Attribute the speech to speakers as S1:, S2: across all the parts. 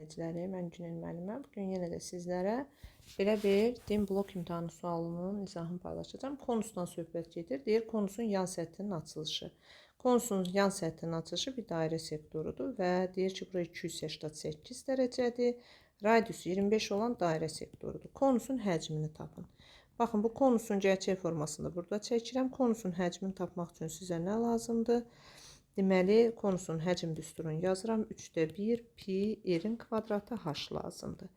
S1: İzləyiciləri, mən Günel müəlliməm. Bu gün yenə də sizlərə belə bir din blok imtahanı sualının izahını paylaşacağam. Konusdan söhbət gedir. Deyir, konusun yan səthinin açılışı. Konusun yan səthinin açılışı bir dairə sektorudur və deyir ki, bura 288 dərəcədir. Radiusu 25 olan dairə sektorudur. Konusun həcmini tapın. Baxın, bu konusun gerçək formasını burada çəkirəm. Konusun həcmini tapmaq üçün sizə nə lazımdır? Deməli, konusun həcm düsturunu yazıram. 3-də 1 pi r-in kvadratı h lazımdır.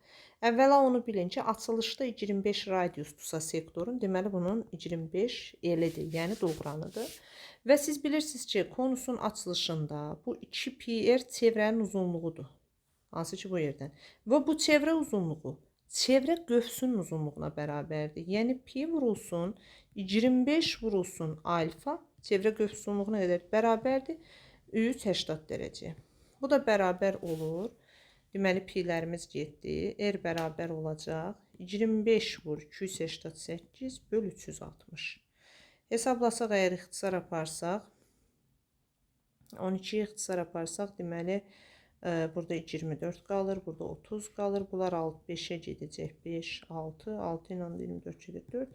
S1: Əvvəla onu bilin ki, açılışda 25 radiusdursa sektorun, deməli bunun 25 L-dir, yəni doğranıdır. Və siz bilirsiniz ki, konusun açılışında bu 2 pi r çevrənin uzunluğudur. Hansı ki bu yerdən. Və bu çevrə uzunluğu çevrə qövsünün uzunluğuna bərabərdir. Yəni pi vurulsun 25 vurulsun alfa çevrə qövs uzunluğuna qədər bərabərdir 380 dərəcə. Bu da bərabər olur. Deməli pilərimiz getdi. R bərabər olacaq 25 vur 288 böl 360. Hesablasaq əgər ixtisar aparsaq 12 ixtisar aparsaq deməli burada 24 qalır, burada 30 qalır. Bunlar 5-ə gedəcək. 5, 6, 6 ilə 24 gedir 4.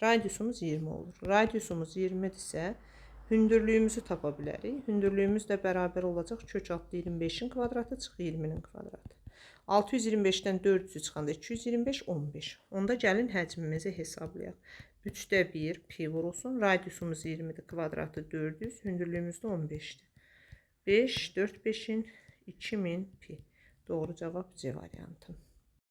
S1: Radiusumuz 20 olur. Radiusumuz 20-dirsə, hündürlüyümüzü tapa bilərik. Hündürlüyümüz də bərabər olacaq. Kök altı 25-in kvadratı çıx 20-nin kvadratı. 625-dən 400 çıxanda 225, 15. Onda gəlin həcmimizi hesablayaq. 3-də 1 pi vurulsun. Radiusumuz 20-dir, kvadratı 400, hündürlüyümüz də 15-dir. 5, 4, 5-in 2000 pi. Doğru cavab C variantı.